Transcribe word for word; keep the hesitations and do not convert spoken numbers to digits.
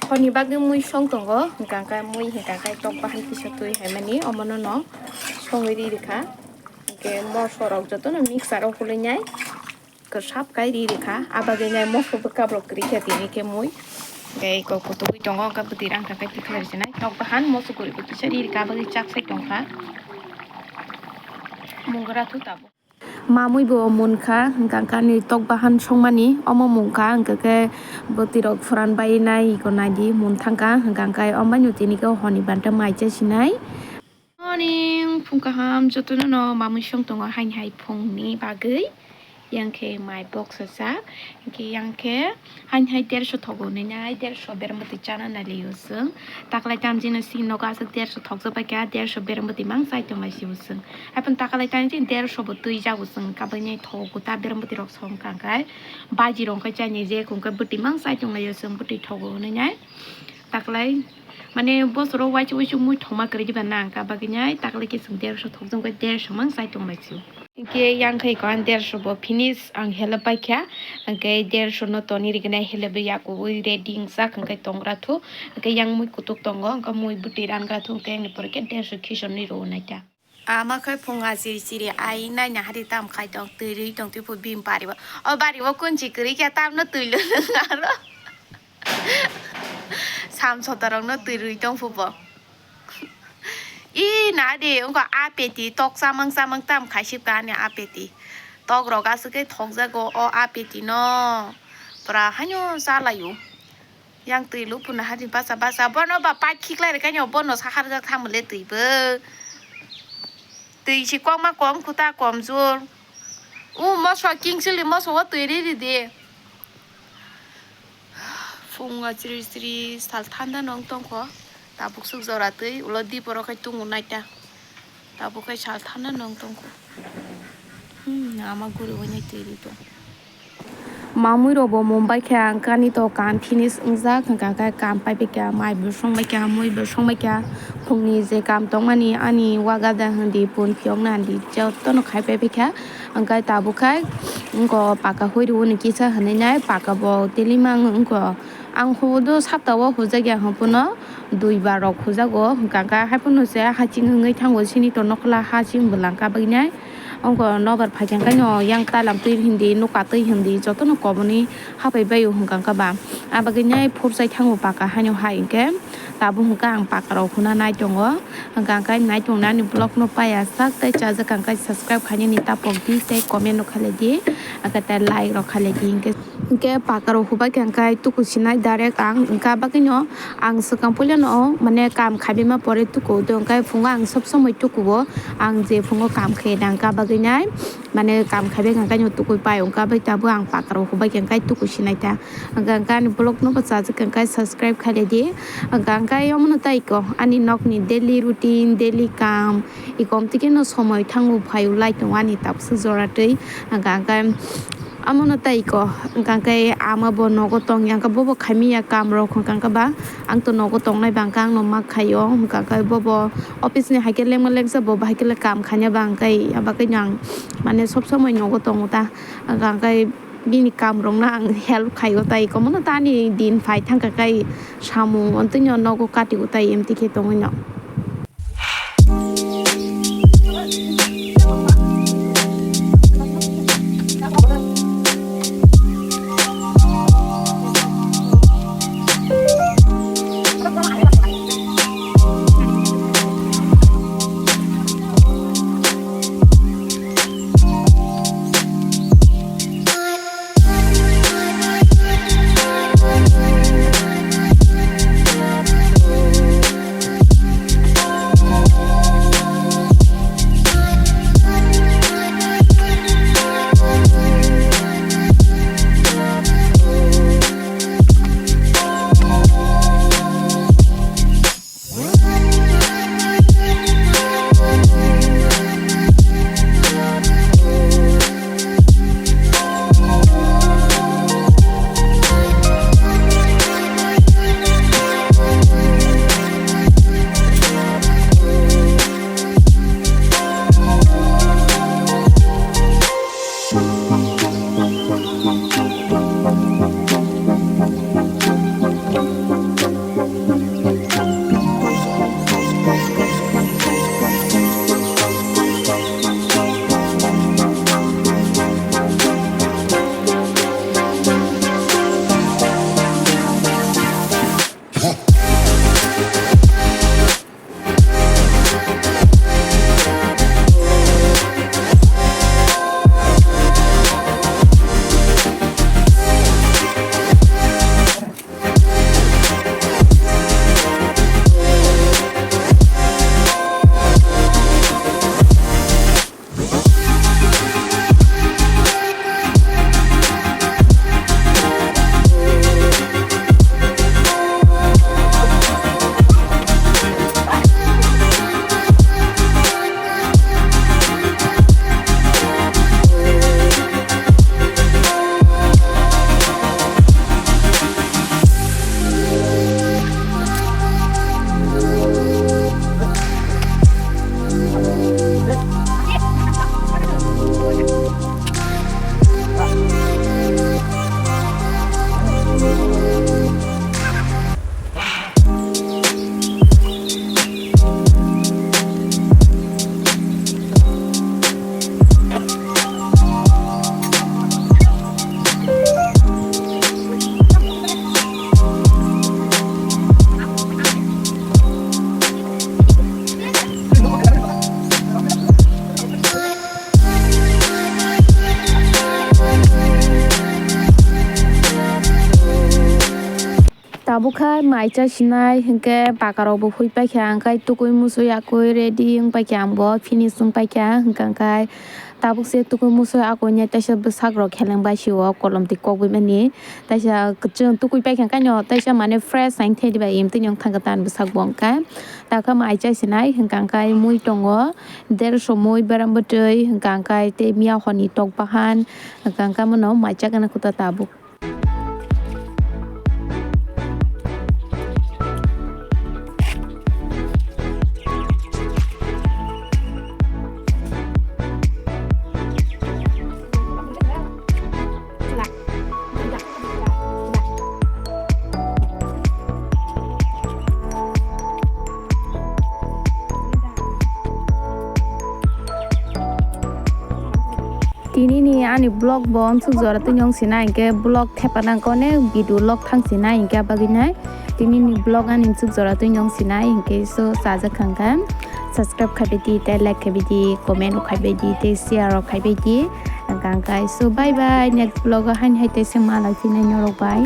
Honi bagwi mui song tongo, hwnkha khe mui hwnkha khe tok bahan kisa twi hai mani, omono no songwi ri rikha. Hwnkhe moso rok jotono mixer o hulwi nai kwsap kai ri rikha, abagwi nai moso bwkha borok kwrwi kha tini khe mui. Hwnkhe eko kutugwi tongo, hwnkhe bwtwi rang kha khe tikhlai sinai tok bahan moso kwrwi bo kisa ri rikha, abagwi chak sai tongkha. Mungra thu tabuk. Mamui bo munkha, hwnkha khe ani tok bahan songmani omo munkha, hwnkha khe bwtwi rok phuran bai nai iko naidi mun thangkha, hwnkha khe omo bai no tini khe honi banta mai cha sinai. Morning, phung kaham jotono no mamui song tongo haini hai phungni bagwi, yang khe mai box sa, hwnkhe yang khe Haini hai derso thogo hwnwi nai derso berem bwtwi chana nai liyo chwng. Taklai tamjino si nogo aswk derso thokjak bai kha, derso berem bwtwi mang chai tong lai sio chwng. Haphano taklai tamjino derso bo twi jago chwng, kabui nai thogo ta berem bwtwi rok song kha khe. Baji rok khe chai nai je kung khe bwtwi mang chai tong lai o chwng, bwtwi thogo hwnwi nai. Taklai mane bosoro waisa waisa mui thoma kwrwi diba nang ka bagwi nai taklai khe chwng derso thokjak bai derso mang chai tong lai sio. Hwnkhe yang khai ko ang derso bo finish ang help bai kha, hwnkhe derso no toni rigwnai help bai yakuwi ready wngjak hwnkhe tongra thu, hwnkhe yang mui kutuk tongo, hwnkhe mui bwtwi rangra thu, hwnkhe ani pore khe derso khichon ni rw nai ta. Ama khai phunga chiri chiri ai naina hari tam khai tong, twi rwi tong twi phu bini bari o, o bari o kunchi kwrwi khe tamno twi lo aro. Sam sotorokno twi rwi tong phu bo. I na di, wngkha a peti tok chamang chamang tam khaisip ka ani a peti. Tok rok aswk khe thokjago o a peti no. Pura haino chalaio. Yang twi lupuna hari basa basa. Bono ba pipe khiklai rwkhaino bono saharjak thamole twi bo. Twi si kokma kom khuta kom jor. U moso kingsili moso o twi riri di. Phungo chiri chiri sal thanda no wng tongkho. Tabuk swk jora twi ulo diporo khai tungo naita. Tabuk khai sal thanda no wng tongkho. Hmm, ama guri wngya twi ri tong. Mamui rok bo Mumbai khe ang kani to kam finish wngjak hwnkha khe kam pai bai kha, mai bo song bai kha, mui bo song bai kha. Phungni je kam tongmani ani waga da hwndi pun phiyok na hwndi jotono khai pai bai kha. Hwnkhe tabuk khai wngkha paka hoi rwui ni kisa hwnwi nai paka bo teli mang wngkha. Ang hubudu sapta o hujak ya hwnkhe phano dui bar rok hujago hwnkha khe hai phano se haching wngwi thango chini to nokla haching bwlang kabui nai. Wngkha nobar phaikha khe no yang talam twi hindi nuka twi hindi jotono koboni hapai bai o hwnkha khe ba. Abagwi nai phurchai thango paka haino hai hwnkhe tabuk hwnkhe ang paka rok huna nai tongo. Hwnkha khe naitung nani vlog no paya sak tei chajak ang khe subscribe khainani tapok di tei comment no khalai di, hwnkhe tei like rok khalai di. Hwnkhe, hwnkhe paka rok hubai khe hwnkhe tuku sinai direct ang hwnkha bagwi no ang swkang puila no mane kam khaibima pore tuku do hwnkhe phungo ang sob somoi tuku o ang je phungo kam khe nang ka bagwi nai mane kam khaibai hwnkhe no tukui pai hwnkha bai tabuk ang paka rok hubai khe hwnkhe tuku sinai ta. Hwnkha hwnkhe ani vlog no bo chajak hwnkhe subscribe khailai di. Hwnkha hwnkhe omono tei ko ani nokni daily routine, daily kam, ikom tike no somoi thango phaio lai tongo ani tabuksa jora twi. Hwnkha hwnkhe omono tei ko, hwnkha hwnkhe ama bo nogo tong ya, hwnkha bobo khaimya kam rok, hwnkha hwnkhe ba ang to nogo tongnai ba hwnkha ang no ma khaio, hwnkha hwnkhe bobo office ni hai khe lengma leksa, bobo hai khe le kam khaina ba hwnkhe, abakhe no ang mane sob somoi nogo tongo ta, hwnkha hwnkhe. Bini kam rok no ang help khai o tai, komo no ta ani din phai thang kha khai samung ontwi no nogo kati o tai, emti khe tongwi no. Bukha mai cha sinai hinkhe baka rok bo hui paikha, hingkai tukui musui akui ready wng paikha, ang bo finish wng paikha, hingka hingkai tabuk se tukui musui akui ne taisa bwsak rok kheleng bai sio kolom twi kok bai mani, taisa kwchwng tukui paikha, hingkai no taisa mane fresh ang thedi bai imtwi nyong thangkhe tan bwsak bo hingkai takha mai cha sinai hingka hingkai mui tongo, derso mui, berambwtwi, hingka hingkai tei miya hor ni tok bahan, hingka hingkai mano mai cha gana khuta tabuk. Tini ni ani vlog bo amsuk jora twi nong sina hinkhe vlog thepa nang kone video log thang sina hinkhe abagwi nai tini ni vlog ani amsuk jora twi nong sina hinkhe so sajak khang kha subscribe khai bai di tei like khai bai di comment rok khai bai di tei share rok khai bai di hingka hingkai so bye bye next vlog o haini hai tei se malai phinai norok bai.